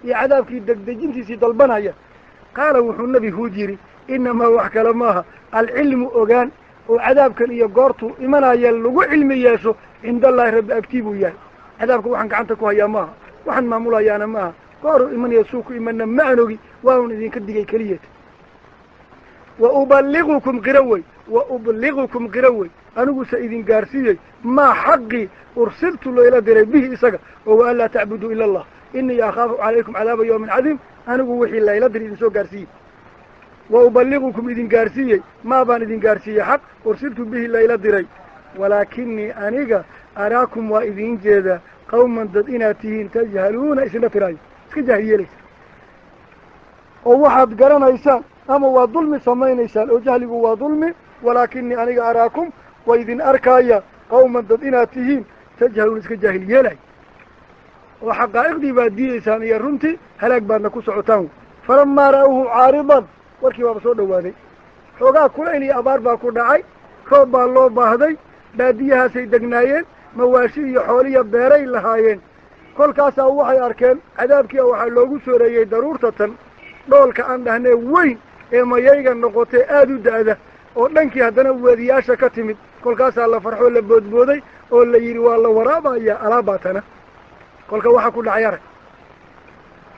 iyo cadaabkii degdejintiisii dalbanaya. Qaala wuxuu Nabi Huud yidhi inamaa wax kale maaha alcilmu ogaan oo cadaabkan iyo goortuu imanaya lagu cilmi yeesho cindallahi rabbi agtii buu yahay. Cadaabka waxaan gacanta ku hayaa maaha, waxaan maamulayaana maaha, gooruu imanaya suu ku imanna ma aan ogi, waanun idinka digay keliyata. Wa uballigukum qira wey, wa ubligukum qira wey, aniguse idin gaarsiiyey maa xaqii ursiltu layla diray bihi isaga oo wa an laa tacbuduu ila allah inii akhaafu calaykum cadaaba yawmin cadiim, anigu wixii layla diray idin soo gaarsiiyey. Wa uballigukum idin gaarsiiyey maa baan idin gaarsiiyey xaq ursiltu bihi layla diray, walaakinii aniga araakum waa idiin jeedaa qawman dad inaad tihiin tajhaluuna isna tiraayo, iska jaahil yeelaysa oo waxaad garanaysaan ama waa dulmi samaynaysaan oo jahligu waa dulmi. Walaakinii aniga araakum waa idin arkaaya qawman dad inaad tihiin tajhaluuna iska jaahil yeelay oo xaqaa'iqdii baad diidaysaan iyo runtii halaag baadna ku socotaan. Falamaa ra'awhu caaridan, warkii baaba soo dhawaaday, xoogaa kulayl iyo abaar baa ku dhacay, roob baa loo baahday, baadiyahaasay degnaayeen, mawaashi iyo xooliya beeray lahaayeen. Kolkaasaa waxay arkeen cadaabkiia waxaa loogu sooreeyey daruurta tan dhoolka aan dhahnee weyn ee mayayga noqotee aada u da'da oo dhankii haddana waadiyaasha ka timid. Kolkaasaa la farxoo la boodbooday oo la yidhi waa la waraabayaa alaabaa tana. Kolka waxaa ku dhacay arag.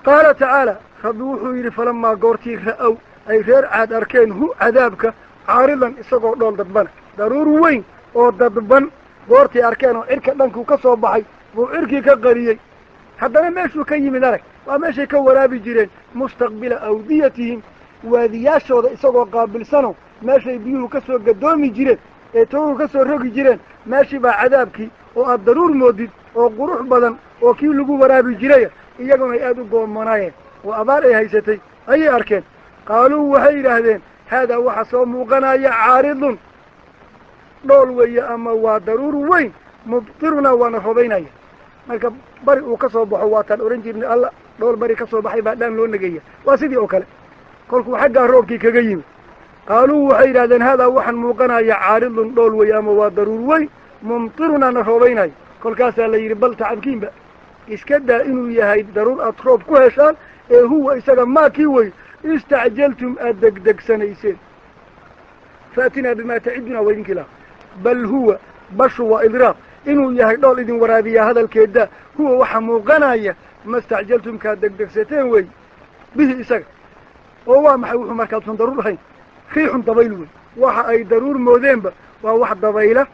Qaala tacaala, rabbi wuxuu yidhi falamaa goortii ra'ow ay reer Caad arkeen hu cadaabka caaridan isagoo dhool dadbana, daruur weyn oo dadban goortii arkeen oo cirka dhankuu ka soo baxay buu cirkii ka qariyey. Haddana meeshuu ka yimid arag, waa meeshay ka waraabi jireen, mustaqbila awdiyatihim, waadiyaashooda isagoo qaabilsano meeshay biyuhu ka soo gadoomi jireen ee toguhu ka soo rogi jireen, meeshii baa cadaabkii oo aad daruur moodid oo qurux badan oo kii lagu waraabi jiraya, iyaguna ay aada u goomanaayeen oo abaar ay haysatay ayay arkeen. Qaaluu waxay yidhaahdeen haadaa waxa soo muuqanaya caaridun dhool weeye ama waa daruur weyn, mubtirunaa waana robaynaya. Marka bari uu ka soo baxo waataan odhan jirnay alla dhool bari ka soo baxay baa dhaan loo nageeya, waa sidii oo kale kolkuu xaggaa roobkii kaga yimid. Qaaluu waxay yidhahdeen haadaa waxaan muuqanaya caaridun dhool weeye ama waa daruur weyn, mumtirunaana roobaynaya. Kolkaasaa la yidhi bal tacabkiinba iska daa inuu yahay daruur aad roob ku heshaan ee huwa isaga maakii wey istacjaltum aad degdegsanayseen. Faatinaa bimaa tacidunaa waa idinkii lahaa. Bal huwa bashu waa idraab, inuu yahay dhool idin waraabiyaa hadalkeeda, huwa waxa muuqanaya ma istacjaltum kaad degdegsateen wey bihi isaga. Oo waa maxay wuxuu markaadusan daruur ahayn? Riixun dabayl wey. Waxa ay daruur moodeenba waa wax dabayla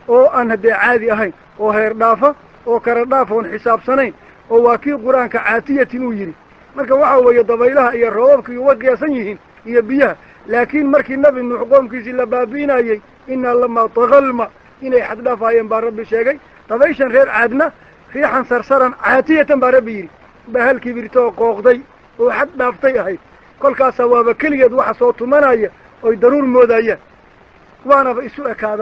oo aan haddee caadi ahayn oo heer dhaafa oo kara dhaafa oon xisaabsanayn, oo waa kii qur-aanka caatiyatin uu yidhi. Marka waxa weeye dabaylaha iyo roobabka iyo way qiyaasan yihiin iyo biyaha, laakiin markii Nabi Nuux qoomkiisii la baabi'inayey innaa lamaa tagalma inay xaddhaafaayeen baa rabbi sheegay. Dabayshan reer Caadna riixan sarsaran caatiyatan baa rabbi yidhi, bahal kibirto oo qooqday oo xad dhaaftay ahayd. Kolkaasaa waaba keligeed waxa soo tumanaya oy daruur moodayaan, waanaba isu ekaada.